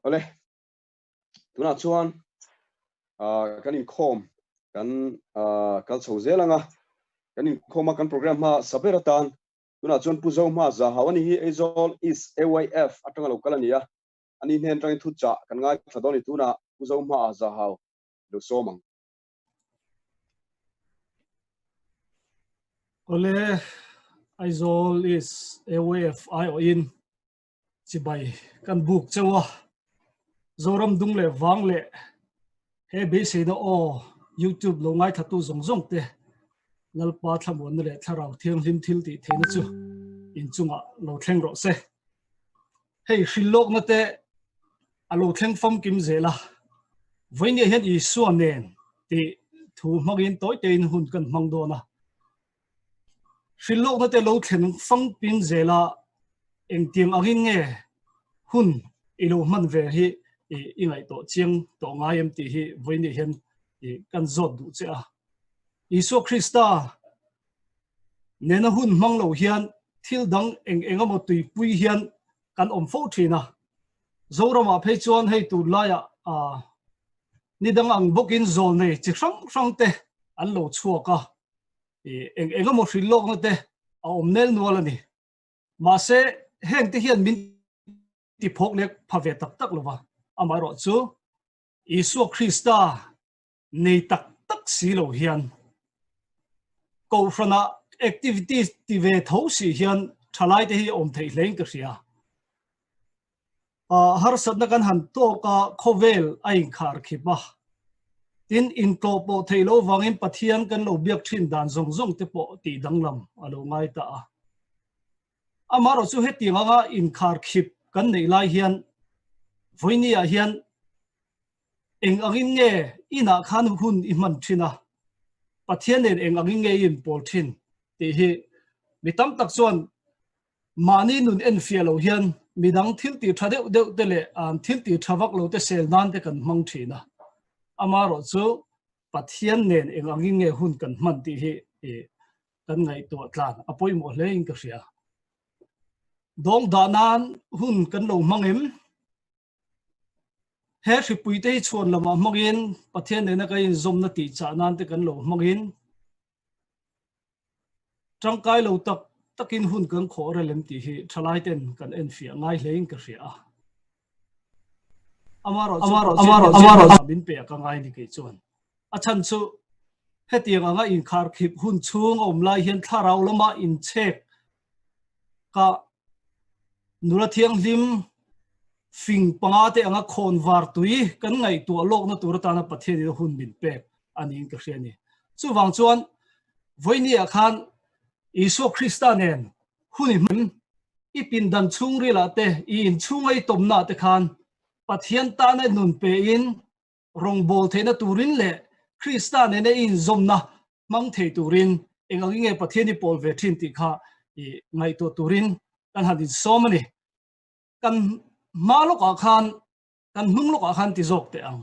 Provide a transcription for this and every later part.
Awle, tunah chuan kan inkhawm kan kal chho zel anga, kan inkhawma kan program hma sa ber atan tunah chuan Pu Zohma Zahau ani hi Aizawl East AYF atanga lo kal a ni a, ani hnen atangin thuchah kan ngaithla dawn a ni tunah Pu Zohma Zahau lo sawm ang. Awle, Aizawl East AYF aiawhin Chibai kan buk cheu a, Zoram dung leh vang leh he beiseina aw YouTube lo ngaithlatu zawng zawng te Lalpa thlamuanna leh thlarau thianghlim thil tih theihna chu inchungah lo thleng rawh se. Hei hrilhlawkna te a lo thleng famkim zel a, vawinia hian Isua nen tih thu hmangin tawi tein hun kan hmang dawn a. Hrilhlawkna te lo thlen fangpin zel a, engtiang angin nge hun i lo hman ve hi i ngaihtuah chiang tawh ngai em tih hi vawinia hian kan zawt duh che a. Isua Krista nena hun hmang lo hian thil dang eng eng emaw tuipui hian kan awm fo thin a. Zoramah phei chuan hei tunlaiah ni dang ang bawkin zawl nei chi hrang hrang te an lo chhuak a, eng eng emaw hrilh lawkna te a awm nel nual a ni. Mahse heng te hian min ti phawk lek pha ve tak tak lo va, amaherawh chu Isua Krista nei tak tak si lo hian Kohhranah activities ti ve tho si hian thalai te hi awm theih hlein ka hria. Harsatna kan han tawk a, khawvel a inkhar khip a. Tin, intlawh pawh theih loh vangin Pathian kan lo biak thin dan zawng zawng te pawh tih danglam a lo ngai ta a. Amaherawhchu hetiang anga inkhar khip kan neih lai hian vawinia hian Eng angin nge inah khan hun i hman thin a, Pathian nen eng angin nge i inpawl thin tih hi mi tam tak chuan mahni nun enfiah lo hian midang thil tih tha deuh deuh te leh an thil tih tha vak lo te sel nan te kan hmang thin a. Amaherawh chu Pathian nen eng angin nge hun kan hman tih hi kan ngaihtuah tlan a pawimawh hle in ka hria. Dawng dah nan hun kan lo hmang em? He hripuite hi chhuan lamah hmangin Pathian nena kan inzawmna tih chah nan te kan lo hmangin tangkai lo tak takin hun kan khawh rel em tih hi thalai ten kan enfiah ngai hlein ka hria a. Amaherawhchu min pe a ka ngai ni kei chuan. A chhan chu hetiang anga inkharkhip hun chhung a awm lai hian thlarau lama inchhek Ka nula thianghlim fing panga te anga khawn var tui kan ngaihtuah lawkna tur atana Pathian in hun min pek a niin ka hria a ni. Chuvang chuan vawinia khan Isua Krista nen hun i hman i pindan chhungrilah te i inchhunga i tawmna te khan Pathian tana nun pe in Rawngbâwl theihna tûrin leh Krista nêna i inzawmna hmang thei tûrin eng angin nge Pathian i pâwl ve ṭhîn tih kha i ngaihtuah tûrin kan han insâwm a ni. Kan hma lawkah khân, kan hnung lawkah khân ti zâwk teh ang.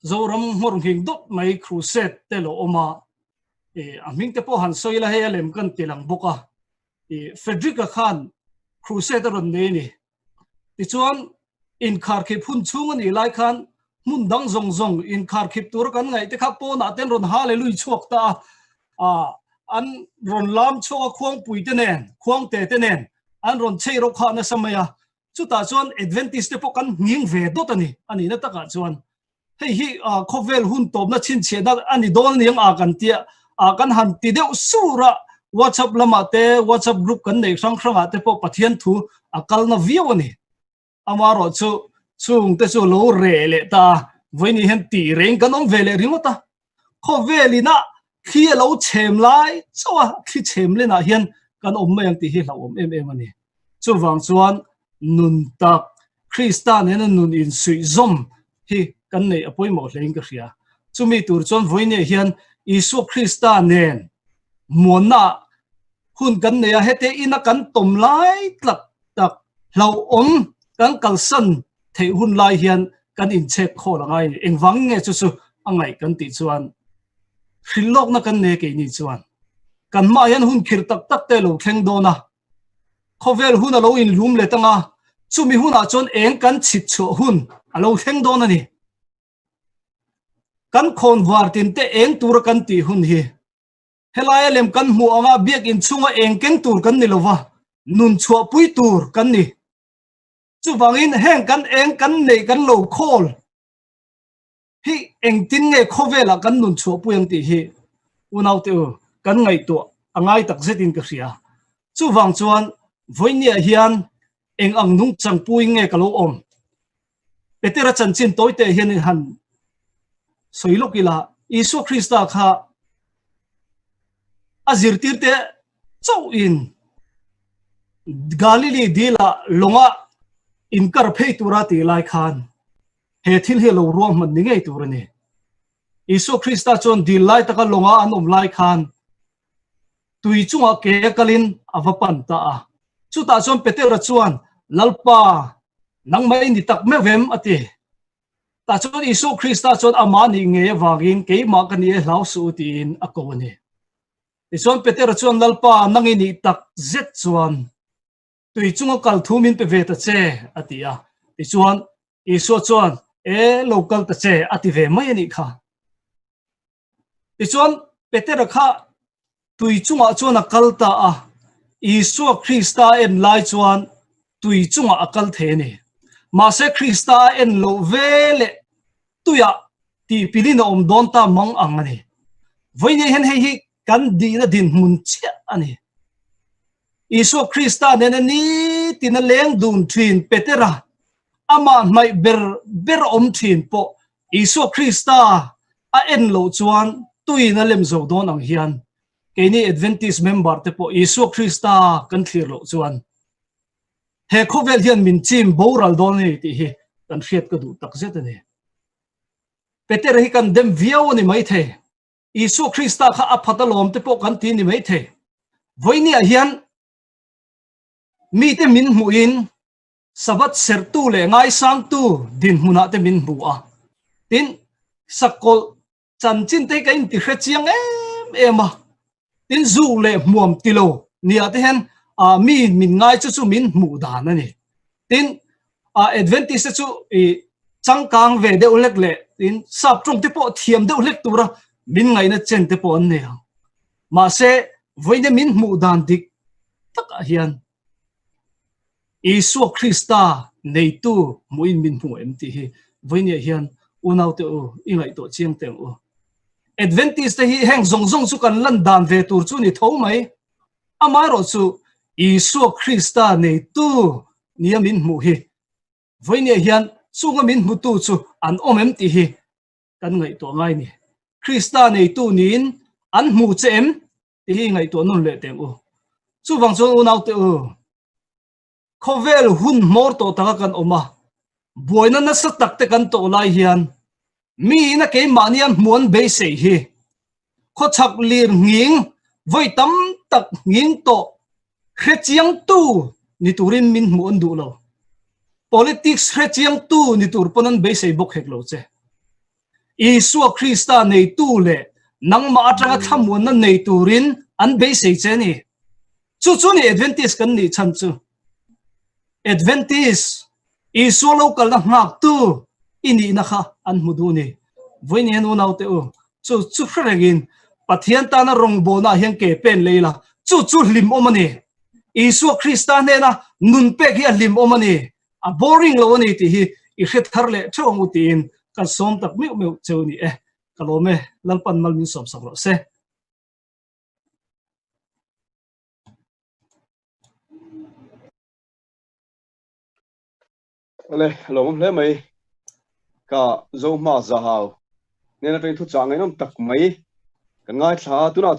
Zoram nghawr nghing dawt mai crusade te lo awm a, a hming te pawh han sawi la hei a lem kan ti lang bawk a. Frederick-a khân crusade a rawn nei a ni. Tichuan, inkharkhip hun chhung a nih lai khan hmun dang zawng zawng inkharkhip tura kan ngaih te kha pawnah te an rawn hallelui chhuak ta a, ah an rawn lam chhuak a khuangpui te nen, khuangte te nen an rawn chei rawk khah nasa mai a, chutah chuan Adventist te pawh kan nghing ve dawt a ni, a nihna takah chuan. Hei hi khawvel hun tawpna chhinchhiahna a ni dawn aniang a kan tia a kan han ti deuh sur a, WhatsApp lamah te WhatsApp group kan neih hrang hrangah te pawh Pathian thu a kalna viau a ni. Amaherawh chu chungte chu lo reh leh ta a, vawiin hian tih reng kan awm ve leh ringawt a. Khawvel ina thli a lo chhem lai chauh a, thli chhem lenah hian kan awm mai ang tih hi hlauhawm em em a ni. Chuvang chuan nun tak, Krista nena nun insuihzawm hi kan neih a pawimawh hlein ka hria. Chumi tur chuan vawinia hian Isua Krista nen muanna hun kan nei a, hete ina kan tawm lai tlak tak hlauhawm kan kalsan theih hun lai hian kan inchhek khawl a ngai a ni. Engvang nge chu chu a ngaih kan tih chuan hrilhlawkna kan nei keini chuan kan hmaah hian hun khirh tak tak te a lo thleng dawn a, khawvel hun a lo inhlum let anga. Chumi hunah chuan eng kan chhit chhuah hun a lo thleng dawn a ni. Kan khawnvar tinte eng tura kan tih hun hi helaia lem kan hmuh anga biakinn chhunga eng keng tur kan ni lova, nun chhuahpui tur kan ni. Chuvangin heng kan eng kan neih kan lo khawl hi engtin nge khawvelah kan nun chhuahpui ang tih hi unaute u kan ngaihtuah a ngai tak zetin ka hria. Chuvang chuan vawinia hian eng ang nungchang pui nge ka lo awm? Petera chanchin tawite hian in han sawi lawk ila, Isua Krista kha a zirtirte chauhin Galili dila lawnga inkar phei tura tih lai khan he thil hi a lo ruahman ni ngei tur a ni. Isua Krista chuan dil lai taka lawnga an awm lai khan tui chungah ke a kalin a va pan ta a. Chutah chuan Petera chuan, Lalpa, nangmah i ni tak meuh em? a ti. Tah chuan Isua Krista chuan amah nih ngei avangin keimah ka ni e hlau suh u tiin a ko a ni. Tichuan Petera chuan, Lalpa, nang i nih tak zet chuan tui chunga kal thu min pe ve ta che, a ti a. Tichuan, Isua chuan, E, lo kal ta che, a ti ve mai a nih kha. Tichuan, Petera kha tui chungah chuan a kal ta a, Isua Krista a en lai chuan tui chungah a kal thei a ni. Mahse, Krista a en loh ve leh tuiah tihpilin a awm dawn ta mang ang a ni. Vawiin hian hei hi kan dihna dinhmun chiah a ni. Isua Krista nena nitin a leng dun thin Petera, amah hnaih ber ber awm thin pawh Isua Krista a en loh chuan tuin a lem zo dawn ang hian keini Adventist member te pawh Isua Krista kan thlir loh chuan he khawvel hian min chim boral dawn a ni tih hi kan hriat ka duh takzet a ni. Petera hi kan dem viau a ni maithei. Isua Krista kha a phat alawm te pawh kan ti ni maithei. Vawinia hian mite min hmuhin Sabbath serhtu leh ngaisangtu dinhmunah te min hmu a. Tin, sakawlh chanchin te hi ka inti hre chiang em em a. Tin, zu leh hmuam ti lo nia te hian mi min ngai chu chu min hmuh dan a ni. Tin, Adventist te chu i changkang ve deuh hlek leh tin sap tawng te pawh thiam deuh hlek tura min ngaihna chen te pawh an nei ang. Mahse, vawiin min hmuh dan dik takah hian Isua Krista neitu hmuhin min hmu em tih hi vawinia hian unaute u i ngaihtuah chiang teh ang u. Adventist te hi heng zawng zawng chu kan lan dan ve tur chu ni tho mai. Amaherawh chu Isua Krista neitu nia min hmuh hi vawinia hian chunga min hmutu chu an awm em tih hi kan ngaihtuah ngai ni. Krista neitu niin an hmu che em tih hi ngaihtuah nawn leh teh ang u. Chuvang chuan unaute u, khawvel hun hmawr tawh taka kan awm a, buaina nasa tak te kan tawh lai hian miin a keimahni an hmuh an beisei hi khawchhak lir nghing vawi tam tak nghing tawh hrechiangtu ni turin min hmuh an duh lo. Politics hrechiangtu ni tur pawn an beisei bawk hek lo che. Isua Krista neitu leh nangmah atanga thlamuanna nei turin an beisei che a ni. Chu chu ni Adventist kan nih chhan chu. Adventist, Isua lo kalna nghaktu i nihna kha an hmu duh ni. Vawiin hian unaute u, chu chu hre rengin Pathian tana rawngbawlnaah hian ke pen lei la, chu chu hlimawm a ni. Isua Krista hnena nun pek hi a hlimawm a ni. A boring lo a ni tih hi i hre thar leh theuh ang u tiin kan sawm tak meuh meuh cheu ni e. Ka lawm e, Lalpan mal min sawm sak rawh se. Ale, lawm hle mai. Ka zo hma zahau. Nena tang thu chang ngaihnawm tak mai. Kan ngaithla tunah.